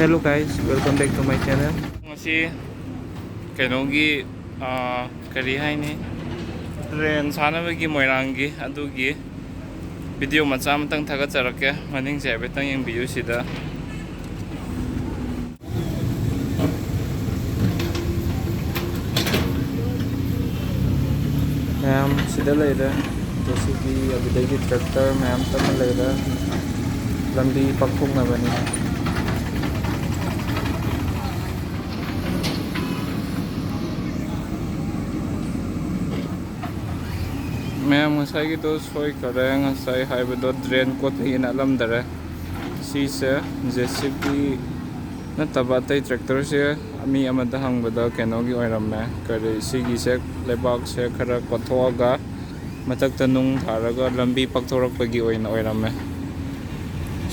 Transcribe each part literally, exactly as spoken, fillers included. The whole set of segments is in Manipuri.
Hello guys, welcome back to my channel. ꯉꯁꯤ ꯀꯩꯅꯣꯒꯤ, ꯑꯥ, ꯀꯔꯤ ꯍꯥꯏꯅꯤ, ꯗ꯭ꯔꯦꯟ ꯁꯥꯟꯅꯕꯒꯤ ꯃꯣꯏꯔꯥꯡꯒꯤ ꯑꯗꯨꯒꯤ ꯚꯤꯗꯤꯑꯣ ꯃꯆꯥ ꯑꯃꯇꯪ ꯊꯥꯒꯠꯆꯔꯛꯀꯦ꯫ ꯃꯅꯤꯡꯁꯦ ꯍꯥꯏꯐꯦꯠꯇꯪ ꯌꯦꯡꯕꯤꯌꯨ ꯁꯤꯗ꯫ ꯃꯌꯥꯝ ꯁꯤꯗ ꯂꯩꯔꯦ꯫ ꯖꯦ ꯁꯤ ꯕꯤ, ꯑꯗꯨꯗꯒꯤ ꯇ꯭ꯔꯦꯛꯇꯔ ꯃꯌꯥꯝ ꯇꯞꯅ ꯂꯩꯔꯦ꯫ ꯂꯝꯕꯤ ꯄꯥꯛꯊꯣꯛꯅꯕꯅꯤ꯫ ꯃꯌꯥꯝ ꯉꯁꯥꯏꯒꯤꯗꯣ ꯁꯣꯏꯈꯔꯦ꯫ ꯉꯁꯥꯏ ꯍꯥꯏꯕꯗꯣ ꯗ꯭ꯔꯦꯟ ꯀꯣꯠꯄꯒꯤ ꯅꯠꯂꯝꯗꯔꯦ꯫ ꯁꯤꯁꯦ ꯖꯦ ꯁꯤ ꯕꯤ ꯅꯠꯇꯕ ꯑꯇꯩ ꯇ꯭ꯔꯦꯛꯇꯔꯁꯦ ꯃꯤ ꯑꯃꯗ ꯍꯪꯕꯗ ꯀꯩꯅꯣꯒꯤ ꯑꯣꯏꯔꯝꯃꯦ꯫ ꯀꯔꯤ, ꯁꯤꯒꯤꯁꯦ ꯂꯩꯕꯥꯛꯁꯦ ꯈꯔ ꯀꯣꯠꯊꯣꯛꯑꯒ ꯃꯊꯛꯇ ꯅꯨꯡ ꯊꯥꯔꯒ ꯂꯝꯕꯤ ꯄꯥꯛꯊꯣꯔꯛꯄꯒꯤ ꯑꯣꯏꯅ ꯑꯣꯏꯔꯝꯃꯦ꯫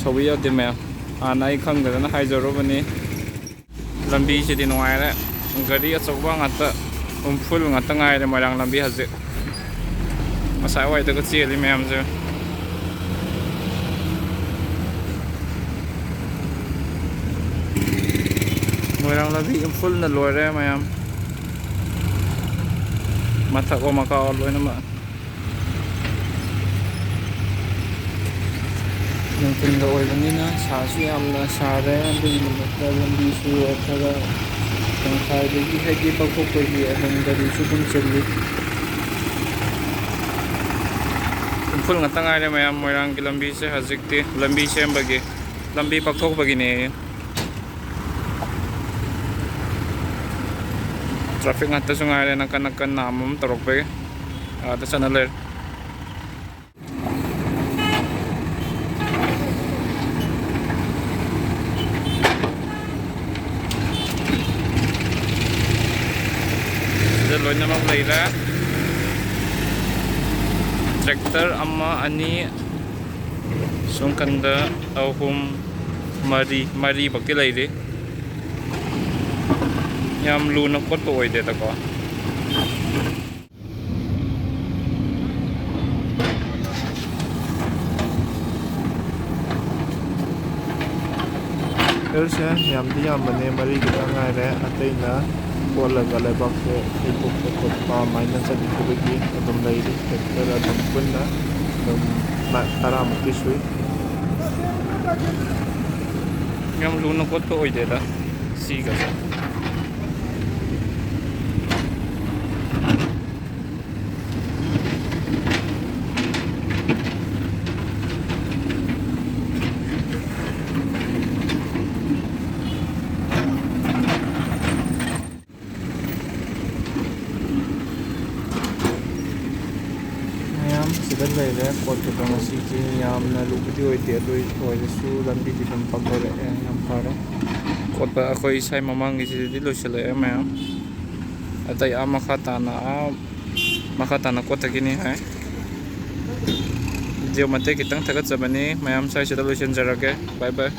ꯁꯧꯕ ꯌꯥꯗꯦ ꯃꯌꯥꯝ꯫ ꯍꯥꯟꯅ ꯑꯩ ꯈꯪꯗꯗꯅ ꯍꯥꯏꯖꯔꯨꯕꯅꯤ꯫ ꯂꯝꯕꯤꯁꯤꯗꯤ ꯅꯨꯡꯉꯥꯏꯔꯦ꯫ ꯒꯥꯔꯤ ꯑꯆꯧꯕ ꯉꯥꯛꯇ, ꯎꯝꯐꯨꯜ ꯉꯥꯛꯇ ꯉꯥꯏꯔꯦ ꯃꯣꯏꯔꯥꯡ ꯂꯝꯕꯤ ꯍꯧꯖꯤꯛ꯫ ꯉꯁꯥꯏ ꯋꯥꯏꯗꯒ ꯆꯦꯜꯂꯤ ꯃꯌꯥꯝꯁꯦ꯫ ꯃꯣꯏꯔꯥꯡ ꯂꯝꯕꯤ ꯏꯝꯐꯨꯜꯅ ꯂꯣꯏꯔꯦ ꯃꯌꯥꯝ꯫ ꯃꯊꯛ ꯑꯣ ꯃꯈꯥ ꯑꯣ ꯂꯣꯏꯅꯃꯛ꯫ ꯅꯨꯡꯊꯤꯟꯒ ꯑꯣꯏꯕꯅꯤꯅ ꯁꯥꯁꯨ ꯌꯥꯝꯅ ꯁꯥꯔꯦ꯫ ꯑꯗꯨꯒꯤ ꯅꯨꯃꯤꯠꯇ ꯂꯝꯕꯤꯁꯨ ꯈꯔ ꯇꯪꯈꯥꯏꯗꯒꯤ ꯍꯥꯏꯗꯤ ꯄꯥꯛꯊꯣꯛꯄꯒꯤ ꯑꯗꯨꯝ ꯒꯥꯔꯤꯁꯨ ꯑꯗꯨꯝ ꯆꯤꯜꯂꯤ꯫ ꯎꯐꯨꯜ ꯉꯥꯛꯇ ꯉꯥꯏꯔꯦ ꯃꯌꯥꯝ꯫ ꯃꯣꯏꯔꯥꯡꯒꯤ ꯂꯝꯕꯤꯁꯦ ꯍꯧꯖꯤꯛꯇꯤ ꯂꯝꯕꯤ ꯁꯦꯝꯕꯒꯤ, ꯂꯝꯕꯤ ꯄꯥꯛꯊꯣꯛꯄꯒꯤꯅꯦ꯫ ꯇ꯭ꯔꯥꯐꯤꯛ ꯉꯥꯛꯇꯁꯨ ꯉꯥꯏꯔꯦ, ꯅꯥꯀꯟ ꯅꯥꯀꯟ ꯅꯥꯝ ꯑꯃ ꯇꯧꯔꯛꯄꯒꯤ ꯑꯥꯗ ꯆꯠꯅ ꯂꯩꯔꯦ꯫ ꯁꯤꯗ ꯂꯣꯏꯅꯃꯛ ꯂꯩꯔꯦ꯫ ꯇ꯭ꯔꯦꯛꯇꯔ ꯑꯃ, ꯑꯅꯤ, ꯁꯣꯝ ꯀꯟꯗ ꯑꯍꯨꯝ, ꯃꯔꯤ, ꯃꯔꯤꯐꯧꯗꯤ ꯂꯩꯔꯤ꯫ ꯌꯥꯝ ꯂꯨꯅ ꯈꯣꯠꯄ ꯑꯣꯏꯗꯦꯗꯀꯣ꯫ ꯁꯦ ꯌꯥꯝꯗꯤ ꯌꯥꯝꯕꯅꯦ, ꯃꯔꯤ ꯈꯛꯇ ꯉꯥꯏꯔꯦ꯫ ꯑꯇꯩꯅ ꯀꯣꯠꯂꯒ ꯂꯩꯕꯥꯛꯁꯦ ꯍꯩꯗꯣꯛꯄ ꯈꯣꯠꯄ ꯑꯗꯨꯃꯥꯏꯅ ꯆꯠꯈꯤꯕꯒꯤ ꯑꯗꯨꯝ ꯂꯩꯔꯤ꯫ ꯇ꯭ꯔꯦꯛꯇꯔ ꯑꯗꯨꯝ ꯄꯨꯟꯅ ꯑꯗꯨꯝ ꯂꯥꯛ ꯇꯔꯥꯃꯨꯛꯇꯤ ꯁꯨꯏ꯫ ꯌꯥꯝ ꯂꯨꯅ ꯀꯣꯠꯄ ꯑꯣꯏꯗꯦꯗ ꯁꯤꯒꯁꯦ꯫ ꯃꯌꯥꯝ ꯁꯤꯗ ꯂꯩꯔꯦ꯫ ꯀꯣꯠꯄꯗꯣ ꯉꯁꯤꯗꯤ ꯌꯥꯝꯅ ꯂꯨꯕꯗꯤ ꯑꯣꯏꯗꯦ, ꯑꯗꯨ ꯑꯣꯏꯔꯁꯨ ꯂꯝꯕꯤꯗꯤ ꯑꯗꯨꯝ ꯄꯛ ꯑꯣꯏꯔꯛꯑꯦ꯫ ꯌꯥꯝ ꯐꯔꯦ꯫ ꯀꯣꯠꯄ ꯑꯩꯈꯣꯏ ꯏꯁꯥ ꯃꯃꯥꯡꯒꯤꯁꯤꯗꯗꯤ ꯂꯣꯏꯁꯤꯜꯂꯛꯑꯦ ꯃꯌꯥꯝ꯫ ꯑꯇꯩ ꯑꯥ ꯃꯈꯥ ꯇꯥꯅ, ꯑꯥ ꯃꯈꯥ ꯇꯥꯅ ꯀꯣꯠꯊꯈꯤꯅꯤ ꯍꯥꯏ꯫ ꯚꯤꯗꯤꯑꯣ ꯃꯇꯦꯛ ꯈꯤꯇꯪ ꯊꯥꯒꯠꯆꯕꯅꯤ ꯃꯌꯥꯝ, ꯁ꯭ꯋꯥꯏꯁꯤꯗ ꯂꯣꯏꯁꯤꯟꯖꯔꯒꯦ꯫ ꯕꯥꯏ ꯕꯥꯏ꯫